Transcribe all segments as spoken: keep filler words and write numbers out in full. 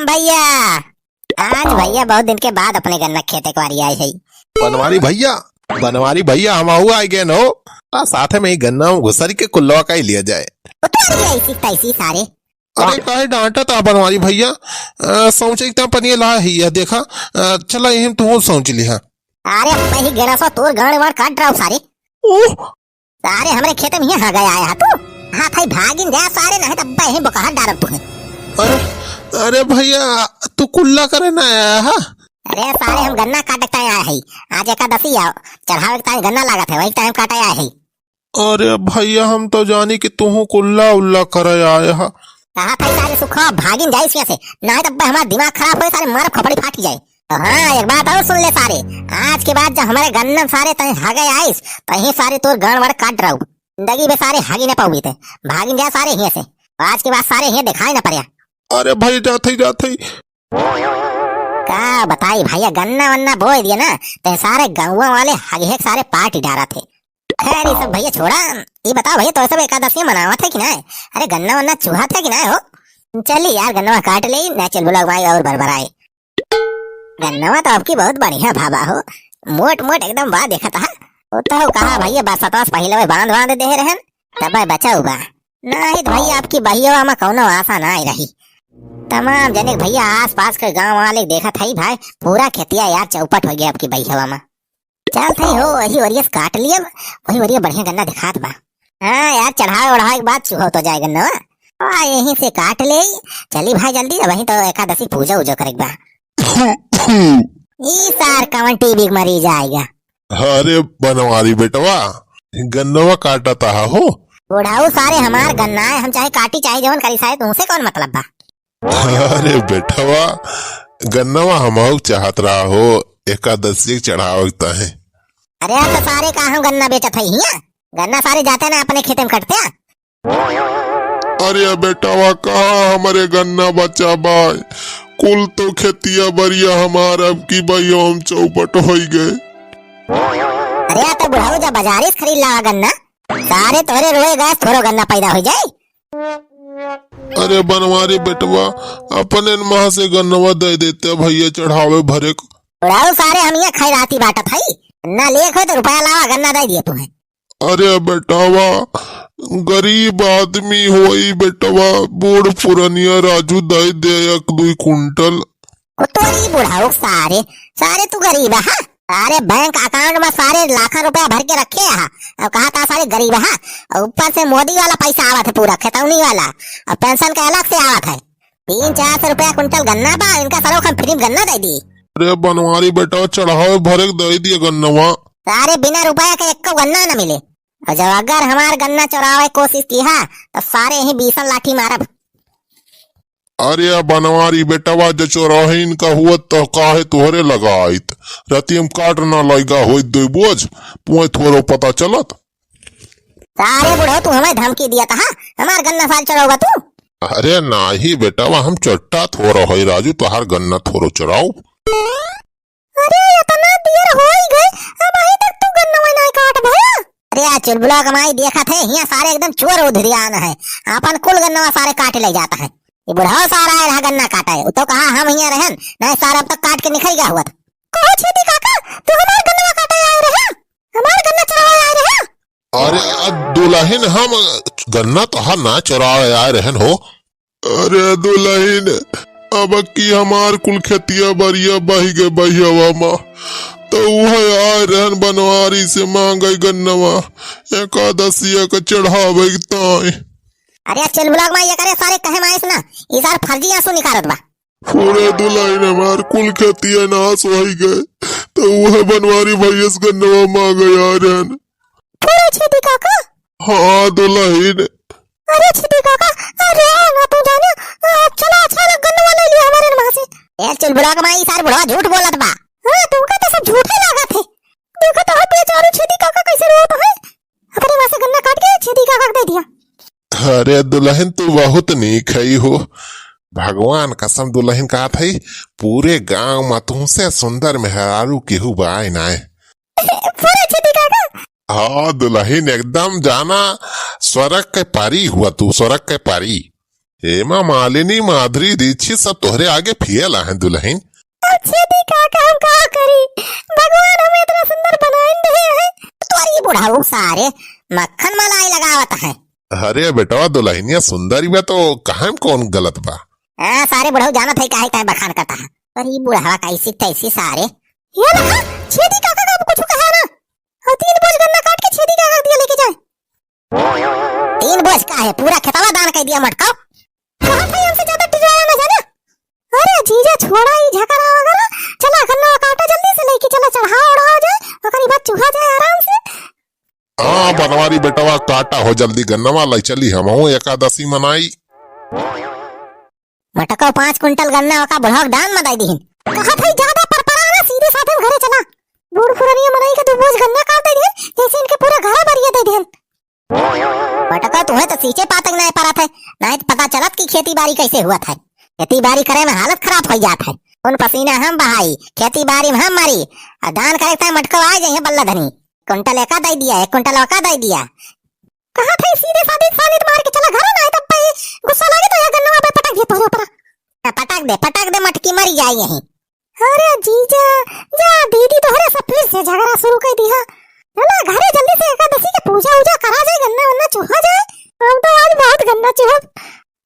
भइया, आज भइया बहुत दिन के बाद अपने गन्ना खेते के बारी आए है। बनवारी भइया, बनवारी भइया, हमहू आइ गएन हो। आ, साथे में ही गन्ना घुसरी के कुल्लवा का ही लिया जाए। उतार लिया इसी तैसी सारे। अरे काहे डांटत हा बनवारी भइया? अ, सौंचे के त पनिया ला ही है, देखा। अ, चला यही तू सौंच लिहा। अरे पही गेड़ा सो तोर गांड वांड काट रहा हूँ सारे। ओह, सारे हमरे खेते में यहाँ हगै आया है तू। हाँ भाई भागिन जा सारे, नहीं तब यहीं बोकहर डारब तुहे। अरे, अरे भइया, तू कुल्ला करे ना आया हा? अरे सारे हम गन्ना काटे ताई आए है। आज एकादशी आओ, चढ़ावे के ताई गन्ना लागत है, वही टाइम काटे आए है। अरे भइया हम तो जानी कि तुहू कुल्ला उल्ला करे आए हा। कहा था सारे सुखा भागिन जाइस यहाँ से, नहीं तब हमारा दिमाग खराब होए सारे मार खपड़ी फाटी जाए। तो हाँ, एक बात और सुन ले सारे, आज के बाद जब हमरे गन्ना सारे तहीं हगै आइस, तहीं सारे तोर गांड वांड काट रहा हूँ। जिंदगी में सारे हगी न पाउबी ते। भागिन जा सारे हियां से। आज के बाद सारे हियां दिखाई न पड़े। अरे भाई, जात ही, जात ही। का बताई भइया, गन्ना वन्ना बोए दिए ना, ते सारे गौवा वाले हगे सारे पार्टी डारत है। खैर, ये सब भइया छोड़ा, ये बताओ भइया, तो सब एकादशी मनावत है कि ना? अरे गन्ना वन्ना चुहात है कि ना हो? चली यार, गन्ना काट ले, ना चल बुला भाई और भर भराए। गन्नवा तो आपकी बहुत बढ़िया भावा हो, मोट मोट एकदम बा देखत हा। वो तो कहा भइया, बस सतवा से पहिले वही बांध बांध दे रहन, तब बचा हुआ। नहीं तो भइया आपकी बहियवा में कौनो आशा ना आई रही। तमाम जने के भइया आस पास के गांव वाले देखत है भाई, पूरा खेतिया यार चौपट हो गया आपकी बहियवा में। चल थई हो, वही ओरिया से काट लियब, वही ओरिया बढ़िया गन्ना दिखात बा। हाँ यार, चढ़ावे ओढ़ावे के बाद चुहौ तो जाए गन्ना। आ, यहीं से काट ले। चली भाई जल्दी, वहीं तो एकादशी पूजा उजा करे के बा। ई सार कवन टीबी के मरीज आएगा। अरे बनवारी बेटवा, गन्नवा काटत हा हो। बुढ़ाऊ सारे हमार गन्ना है, हम चाहे काटी चाहे जवन करी सारे, तुमसे कौन मतलब बा? अरे बेटवा, गन्नवा हमहू चाहत रहा हो, एकादशी के चढ़ावे के ताहे। अरे तो सारे का हम गन्ना बेचत है हियां? गन्ना सारे जाते ना अपने खेते में कटते हैं। अरे बेटवा, कहाँ हमरे गन्ना बचा बा? कुल तो खेतिया बरिया हमार अब की बहियवा में चौपट होई गए। अरे तो बुढ़ाऊ जा बाजारे से खरीद लावा गन्ना, सारे तोरे रोए गए थोरो गन्ना पैदा हो जाए। अरे बनवारी बेटवा, अपने महा से गन्नवा दे देते भइया चढ़ावे भरे को। उड़ाऊ सारे हम ये खैराती बाटत हई, ना लेख हो तो रुपया लावा, गन्ना दे दिए तुम्हें। अरे बेटावा, गरीब आदमी होई बेटवा, बूढ़ पुरनिया राजू दे दे एक दुई कुंटल। ओ तोरी बुढ़ाऊ सारे, सारे तू गरीब है, हाँ? सारे बैंक अकाउंट में सारे लाखन रुपया भर के रखे है, अब कहा था सारे गरीब है, और ऊपर से मोदी वाला पैसा आवत है पूरा खेतौनी वाला, और पेंशन का अलग से आवत है। तीन चार सौ रुपया कुंटल गन्ना बा, इनका सरो हम फ्री में गन्ना दे दी। अरे बनवारी बेटा, चढ़ावे भरे के दे दिए गन्नवा। सारे बिना रुपया के एक्को गन्ना न मिले, और जब अगर हमार गन्ना चोरावे कोशिश की है, तो सारे ही बीसन लाठी मारब। अरे बनवारी बेटवा, जे चोरहिन का हुअत तो काहे तोहरे लगाइत? रतियम काट ना लइगा होइत दुई बोझ, पुए थोरो पता चलत। सारे बुढ़ो, तू हमें धमकी दिया था, हाँ? हमार गन्ना साल चोरौगा तू? अरे नाही बेटवा, हम चोट्टा थोरो है राजू, तोहार गन्ना थोरो चोराऊ। अरे, इतना देर हो ही गए, अब अभी तक तू गन्नवा नाहीं काट भया। अरे, आ चुलबुला कमाई देखत है, हियां सारे एकदम चोर उधरियान है, आपन कुल गन्नवा सारे काट ले जाता है। ये बुढ़ाओ सारा आए रहा गन्ना काटे, वो तो कहा हम हियां रहन, नहीं सारे अब तक काट के निकल गया हुआ था। कहो छेदी काका, तू हमार गन्नवा काटे आए रहे, हमार गन्ना चुरावे आए रहे। अरे, आ दुलहिन, हम गन्ना तोहार ना चुरावे आए रहन हो, अरे दुलहिन, अब की हमार कुल खेतिया बरिया बहि गए बहियवा मा, तो उहे आए रहन बनवारी से मांगे गन्नवा, एकादशिया के चढ़ावे के ताई। अरे चुलबुला मा ये करे सारे कहे माइस ना, ई सार फर्जी आंसू निकारत बा। पूरे दुलहिन हमार कुल खेतिया नाश होई गए, तो उहे बनवारी भैया से गन्नवा मांगे आए रहन। पूरे छेदी काका? हाँ दुलहिन। अरे छेदी काका, अरे ना तू जाने, आ, चला अच्छा ना गन्नवा ले लिया हमारे माँ से। ए चुलबुला के माई, सारे बुढ़वा झूठ बोलत बा। हाँ, तुमका तो सब झूठे लागत है। देखो तो हम बेचारू छेदी काका कैसे रोत है। अपने माँ से गन्ना काट के छेदी काका के दे दिया। अरे दुलहिन, तू बहुत नीक है हो। भगवान कसम दुलहिन कहत है, पूरे गांव में तुमसे सुंदर मेहरारू केहू बाय नाय। पूरे छेदी काका। हाँ दुलहिन, एकदम जाना स्वर्ग के परी हुआ तू, स्वर्ग के परी। हेमा मालिनी, माधुरी दीक्षित सब तोहरे आगे फेल हैं दुलहिन। अब छेदी काका हम का करी? भगवान हमें इतना सुंदर बनाइन देहे हैं। तोरी बुढ़ऊ सारे मक्खन मलाई लगावत हैं। अरे बेटवा, दुलहिनिया सुंदरी बा तो कहाँ में कौन गलत बा? हाँ, सारे बुढ़ऊ जानत है काहे काहे बखान करत है। पर ई बुढ़वा कैसी तैसी सारे। ये देखा, छेदी काका का अब कुछ कहा ना। और तीन बोझ गन्ना काट के छेदी काका दिया लेके जाए। तीन बोझ का है, पूरा खेतवा दान कर दिया मटकाओ। कहाँ था हमसे ज्यादा टिकराया ना जाना। अरे जीजा छोड़ा ई झगड़ा वगैरह, चला गन्ना काटा जल्दी से लेके चला चढ़ाओ उड़ाओ जाए, ओकरी बाद चुहा जाए आराम से। हाँ बनवारी बेटवा काटा हो जल्दी गन्नवा लै चली हमहू एकादशी मनाई। मटको पाँच कुंटल गन्ना ओका बुढ़वा के दान में दे दिहिन। कहा था ज्यादा परपरा ना, सीधे साधे घरे चला। बूढ़ पुरनिया मनई के दू बोझ गन्ना काट दे दिहिन, जैसे इनके पूरा घर बरिया दे दिहिन। मटको तुहे तो सींचे पातक नाय परत है, नाय तो पता चलत कि खेती बारी कैसे हुआ था। खेती बारी करे में हालत खराब हो जात है। उन पसीना हम बहाई, खेती बारी में हम मरी, और दान करे था मटको आ जाए बल्ला धनी। कुंटल एका दे दिया, एक कुंटल ओका दे दिया। कहा था सीधे साधे साबित मार के चला घर ना, तब पे गुस्सा लागे तो या गन्नवा पे पटक दिए तोहरे ऊपर। हाँ, पटक दे, पटक दे, मटकी मरी जाए यहीं। अरे जीजा, जा दीदी तोहरे से फिर से झगड़ा शुरू कर दिया। चला घरे जल्दी से एकादशी के पूजा उजा करा जाए, गन्ना वन्ना चुहा जाए। हम तो आज बहुत गन्ना चुहब।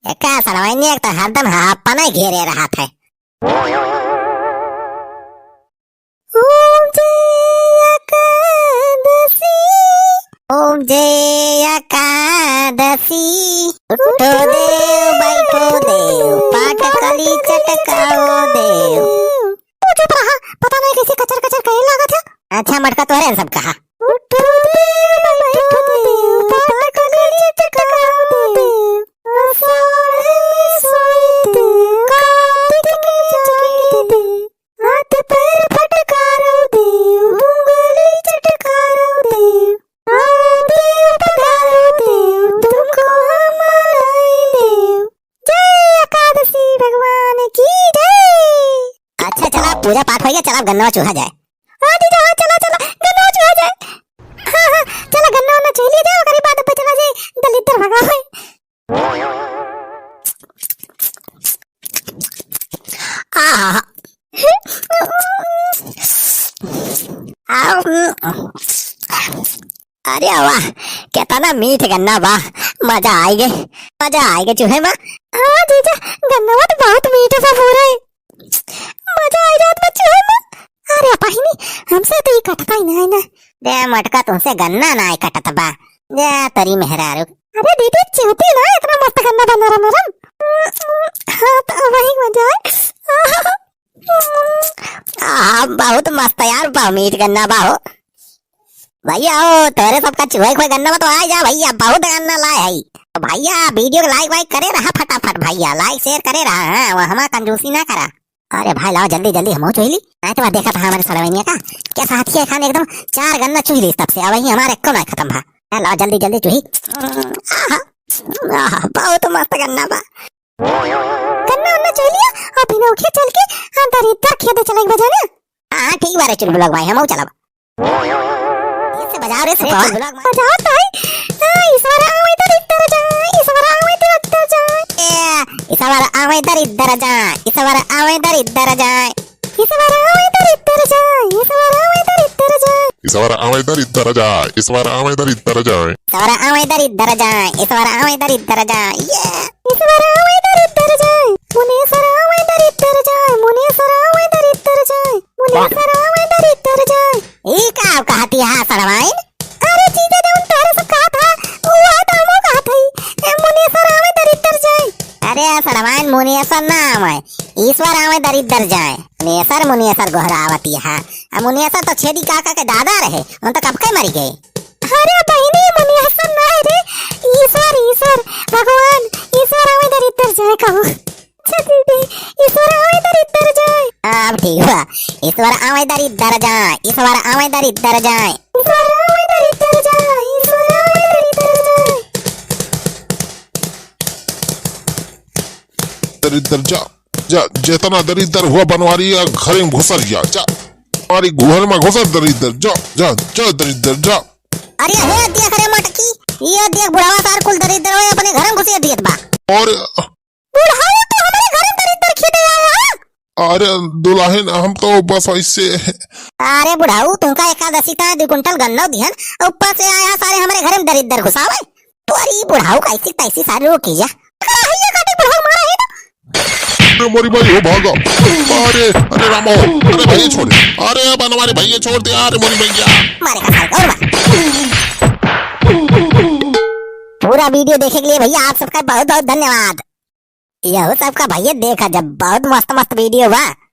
एका सड़वाइने एक तो हरदम हापा नहीं घेरे रहा था। ओम जय एकादशी, ओम जय एकादशी, उठो देव, बैठो देव, पाट कली चटकाओ देव। तू चुप रहा, पता नहीं कैसे कचर कचर करे लागत है। अच्छा मटका तोहरे सब कहा। उठो देव, बैठो देव, पाट कली चटकाओ देव, आषाढ़ में सोए देव, कार्तिक में जागे देव। हाथ पैर फटकारो देव, उंगली चटकारो देव, आओ देव पधारो देव, तुमको हम मनाए देव। जय एकादशी भगवान की जय। अच्छा चला पूजा पाठ हो गया, चला गन्ना चूहा जाए। हाँ जीजा, हाँ चला चला गन्ना चूहा जाए। हाँ हाँ चला गन्ना वन्ना चूह लिया जाए, ओकरे बाद अब चला जाए दलिद्दर भगावे। आहा। आम। अरे वाह, केतना मीठ गन्ना बा, मजा आइगे, मजा आइगे चूहे मा। हाँ जीजा, गन्ना तो बहुत मीठ बा पूरा। मजा आ जात बा चूहे मा। अरे बहिनी, हमसे तो ई कटता ही नहीं ना। दे मटका, तुमसे गन्ना ना कटत बा। दे तरी मेहरारू। अरे दीदी, चिहुती ना, इतना मस्त गन्ना बा नरम नरम। हाँ, तो वही मजा है। आहा, बहुत मस्त यार, बहुत मीठ गन्ना बा हो। भैया हो, तोरे सबका चुहे खुए गन्ना में तो आ जा भैया, बहुत गन्ना लाए है। तो भैया, video को like वाइक करे रहा फटाफट भैया, like share करे रहा, हाँ, वो हमार कंजूसी ना करा। अरे भाई, लाओ जल्दी जल्दी हमहू चुही ली, नहीं तो देखा था हमारे सड़वैनिया का, क्या साथी है खान एकदम चार गन्ना चुही ली तब से, अब वही हमारे को ना खत्म भा। हाँ, लाओ जल्दी जल्दी चुही। आहा, आहा, बहुत मस्त गन्ना बा। गन्ना उन्ना चुही लिया, और बिना उखे चल के, हाँ, दरिद्दर खेत चले बजाना। हाँ, ठीक बा रे चुलबुलक भाई, हमहू चलब। ये से बजाओ रे, से बजाओ। बजाओ तो है। आ, ईश्वर आवे दरिद्दर जाए, ईश्वर आवे दरिद्दर जाए। ए, ईश्वर आवे दरिद्दर जाए, ईश्वर आवे दरिद्दर जाए। ईश्वर आवे दरिद्दर जाए, ईश्वर आवे दरिद्दर जाए। ईश्वर आवे दरिद्दर जाए, ईश्वर आवे दरिद्दर जाए। ईश्वर आवे दरिद्दर जाए, ईश्वर आवे दरिद्दर जाए। ये। ईश्वर आवे दरिद्दर जाए, मुनीश्वर आवे दरिद्दर जाए, मुनीश्वर आवे दरिद्दर जाए, मुनीश्वर आवे दरिद्दर जाए। ई का कहती है सड़वाइन? अरे जीजा, जौन तोहरे सब कहत ह, उ बात हमहू कहत हई। ए, मुनीश्वर आवे दरिद्दर जाए। अरे सड़वाइन, मुनीश्वर ना आवे, ईश्वर आवे दरिद्दर जाए। मुनीश्वर, मुनीश्वर गोहरावती है। आ मुनीश्वर तो छेदी काका के दादा रहे, उन तो कब के मरी गए। अरे बहिनी, मुनीश्वर ना है रे, ईश्वर, ईश्वर, भगवान, ईश्वर आवे दरिद्दर जाए कहू। अच्छा दीदी, ईश्वर आवे दरिद्दर जाए। अब ठीक बा। ईश्वर आवे दरिद्दर जाए, ईश्वर आवे दरिद्दर जाए। ईश्वर आवे दरिद्दर जाए, ईश्वर आवे दरिद्दर जाए। दरिद्दर जा, जा, जितना दरिद्दर हुआ बनवारी या घरे में घुसर जा, जा। हमारी घर में घुसर दरिद्दर, जा, जा, जा दरिद्दर जा। अरे हे देख रे मटकी, ये देख बुढ़वा सार कुल दरिद्दर होए अपने घर में घुसे दियत बा। और बुढ़ऊ, तू हमरे घरे दरिद्दर खेदे आया है? अरे दुलहिन, हम तो बस ऐसे। अरे बुढ़ऊ, तुमका एकादशी का दुइ कुंटल गन्नौ दिहन, ऊपर से आया सारे हमरे घरे में दरिद्दर घुसावे। तोरी बुढ़ऊ कैसी तैसी सारी रोकी जा। अरे हइया काटी बुढ़ऊ मारा है तो। अरे मोरी माई हो भागा। अरे, अरे रामो, अरे भैया छोड़। अरे बनवारी भैया छोड़ दे, अरे मोरी भैया। मारे का सारे और मार। पूरा video देखे के लिए भैया आप सबका बहुत बहुत धन्यवाद। यहू सबका भैया देखा जब बहुत मस्त मस्त video बा।